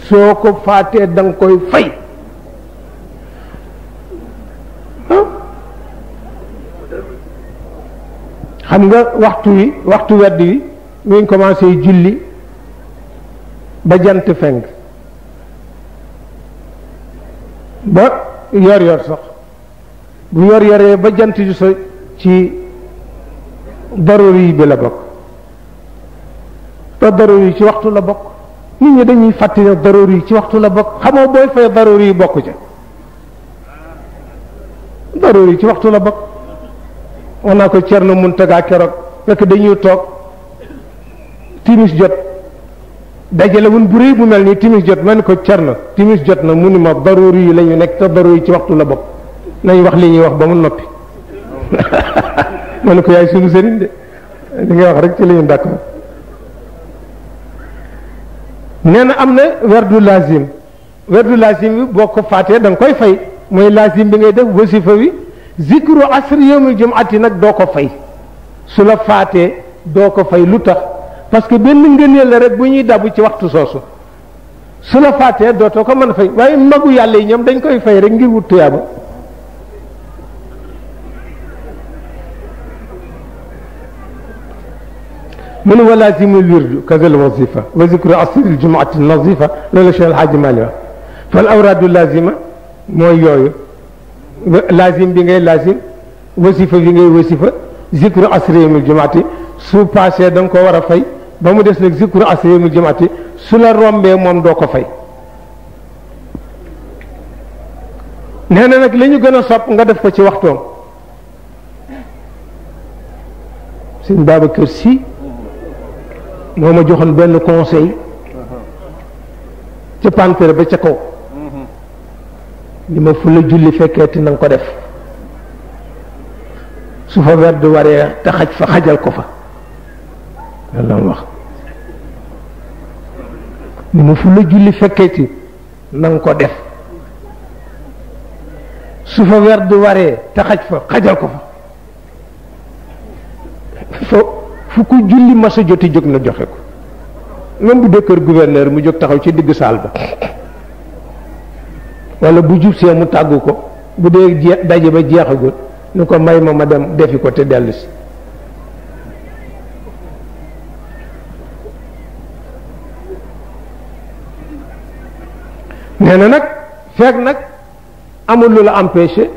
soo ko faatee da nga koy fay xam nga waxtu wedd wi mi ngi commencé julli ba jant fenk ba yor sax bu yoree ba jant ju so ci daruri bi la bokk te daruri ci waxtu la bokk nit ñi dañuy fàtte ne daruri ci waxtu la bokk xamoo booy fay daruri bokk ca daruri ci waxtu la bokk wax naa ko Cerno Muntaga keroog fekk dañuy toog timis jot dajale wun bu rëy bu mel nii timis jot ma ne ko Cerno timis jot na mu ni ma daruri yi la ñu nekk te daruri ci waxtu la bokk nañ wax li ñuy wax ba mu noppi ma ne ko yaay sunu sëriñ de li ngay wax rek ci la ñu d'accord nee na am na werdu lazim bi boo ko faatee da nga koy fay mooy lazim bi ngay def wasifa wi zikru asri yawmil jumu'ati nag doo ko fay su la faatee doo ko fay lu tax parce que benn ngëneel la rek bu ñuy dabu ci waxtu soosu su la faatee dootoo ko mën a fay waaye magu yàlla yi ñoom dañ koy fay rek ngir wut tuyaaba من ولازم الورد كذا الوظيفة وذكر عصير الجمعة النظيفة لولا شيء الحاج مالها فالأوراد اللازمة موي يوي لازم بيغي لازم وظيفة بيغي وظيفة ذكر عصير يوم الجمعة سو باسي دنكو ورا فاي بامو ديس نك ذكر عصير يوم الجمعة سولا رومبي موم دوكو فاي نانا نك لي ñu gëna sopp nga def ko ci waxtoom Sëñ Babacar Sy moo ma joxoon benn conseil ca pantere ba ca kaw li ma fu la julli fekkeeti na nga ko def su fa werd waree te xaj fa xajal ko fa loolu la wax ni ma fu la julli fekkeeti na nga ko def su fa werd waree te xaj fa xajal ko fa fu ko julli masa joti jóg na joxe ko même bu dee kër gouverneur mu jóg taxaw ci digg saal ba wala bu jub see mu tàggu ko bu dee daje ba jeexagul ni ko may ma dem defi ko te dellu si nee na nag fekk nag amul lu la empêché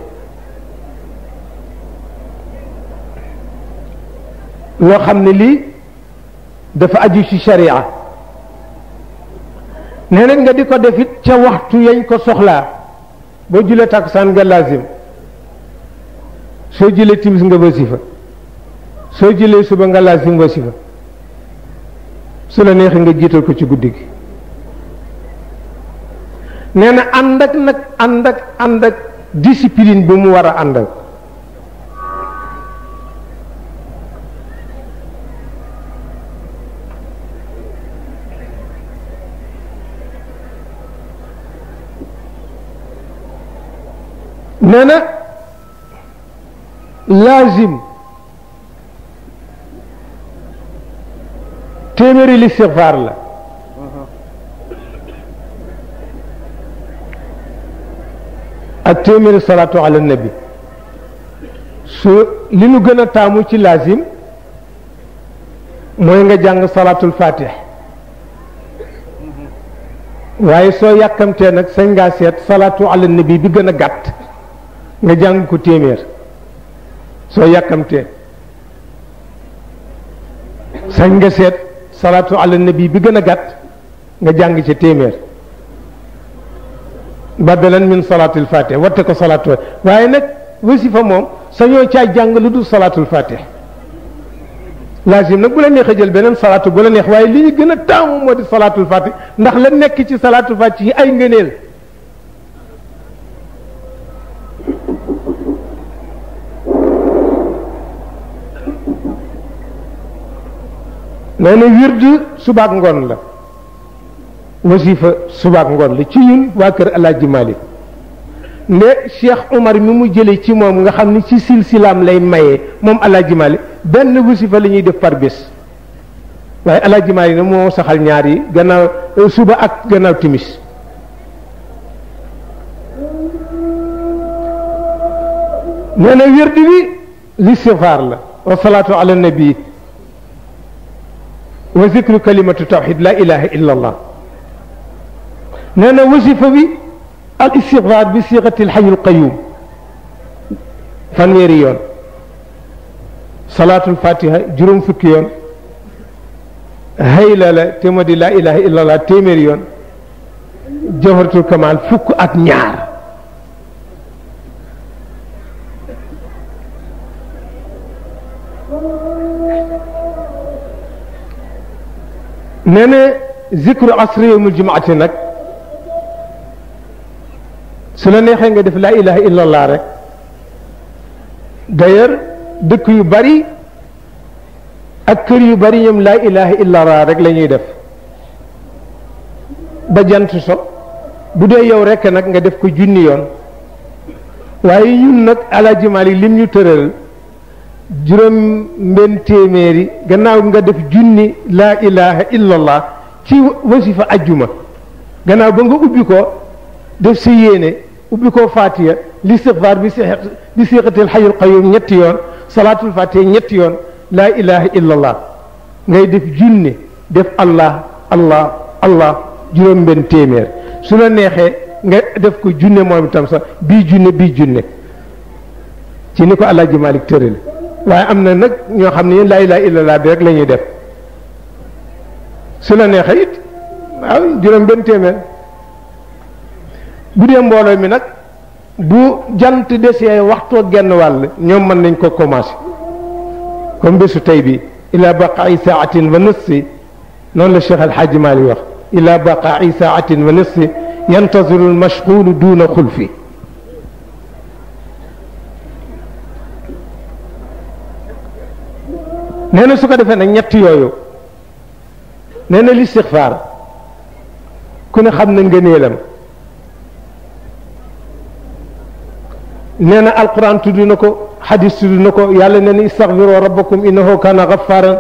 loo xam ne lii dafa aju ci sharia nee na nga di ko def it ca waxtu yañ ko soxlaa boo julee takkusaan nga lazim soo julee timis nga wasifa soo julee suba nga lazim wasifa su la neexee nga jiital ko ci guddi gi nee na ànd ak discipline bi mu war a ànd ak nee na laazim téeméeri listixfaar la ak téeméeri salaatu ala nabi su li nu gën a taamu ci laazim mooy nga jàng salaatul fatih waaye soo yàkkamtee nag sañ ngaa seet salaatu ala nabi bi gën a gàtt nga jàng ko téeméer soo yàkkamtee sañ nga seet salaatu ala nabi bi gën a gàtt nga jàng ci téeméer badalan min salaatul fatih watte ko salaatu waaye nag wasifa moom sañoo caa jàng lu dul salaatul fatih laazim nag bu la neexee jël beneen salaatu bu la neex waaye li ñu gën a taamu moo di salaatul fatih ndax la nekk ci salaatul fatih yi ay ngëneel nee na wird subaak ngoon la wasifa subaak ngoon la ci ñun waa kër Alaaji Malik ne Cheikh Omar mi mu jële ci moom nga xam ni ci silsilaam lay mayee moom Alaaji Malik benn wasifa la ñuy def par bés waaye Alaaji Maalik na moo saxal ñaar yi gannaaw suba ak gannaaw timis nee na wérdi bi listixfaar la wa salaatu ala nabi wa zikru kalimatu tawxid la ilaha illa allah nee na wasifa bi al istixfaar bi siixati alxayu alqayum fanweeri yoon salaatul fatiha juróom fukki yoon hayla la te moo di laa ilaha illa allah téeméeri yoon jawharatul kamal fukk ak ñaar nee na zikru asri yawmul jumaati nag su la neexee nga def laa ilaha illa allah rek d'ailleurs dëkk yu bari ak kër yu bari ñoom laa ilaha illa allah rek la ñuy def ba jant so bu dee yow rek nag nga def ko junni yoon waaye ñun nag Alaaji Maalik lim ñu tëral juróom benn téeméeri gannaaw nga def junni laa ilaha illa allah ci wasifa ajjuma gannaaw ba nga ubbi ko def sa yéene ubbi ko fatiha listixfaar bi siixatil xayul qayum ñetti yoon salaatul fatiha ñetti yoon laa ilaha illa allah ngay def junni def allah allah allah juróom benn téeméer su la neexee nga def ko junne moom itam sax bii junne ci ni ko Alaaji Maalik tëral waaye am na nag ñoo xam ne laa ilaha illa allah bi rek la ñuy def su la neexee it waaw juróom benn téeméer bu dee mbooloo mi nag bu jant desee waxtoo genn wàll ñoom mën nañ ko commencé comme bésu tey bi ila baqaai saatin wa nisfi noonu la Cheikh Alhaaji Maalik wax ila baqaai saatin wa nisfi yantaziru almashghulu duna xulfi nee na su ko defee nag ñett yooyu nee na listixfaar ku ne xam na ngëneelam nee na alquran tudd na ko xadis tudd na ko yàlla nee na istaghfiru rabbakum innahu kana ghafaran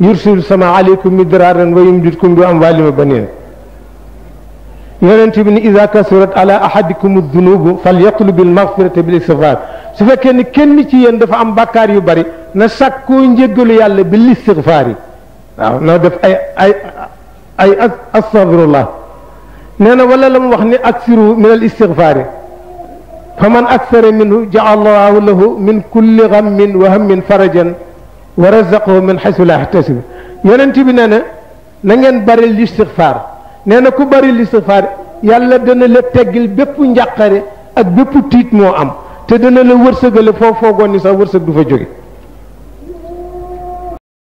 yursilu sama alaykum midraran wa yumdidkum bi amwalin wa banin yonent bi ni ida kasurat ala ahadikum dunubu falyatlub almaghfirata bil istighfar su fekkee ni kenn ci yéen dafa am bàkkaar yu bari na sàkkoo njéggalu yàlla bil istighfar yi waaw na def ay astaghfirullah nee na wala la mu wax ni aksiru min al istighfari faman aksara minhu jaala allahu lahu min kulli gammin wa hammin farajan wa razaqahu min xaysu la yaxtasib yonent bi nee na ngeen bari listixfaar nee na ku bari listixfaar yàlla dana la teggil bépp njàqare ak bépp tiit moo am te dana la wërsëgale foo foogoon ni sax wërsëg du fa jóge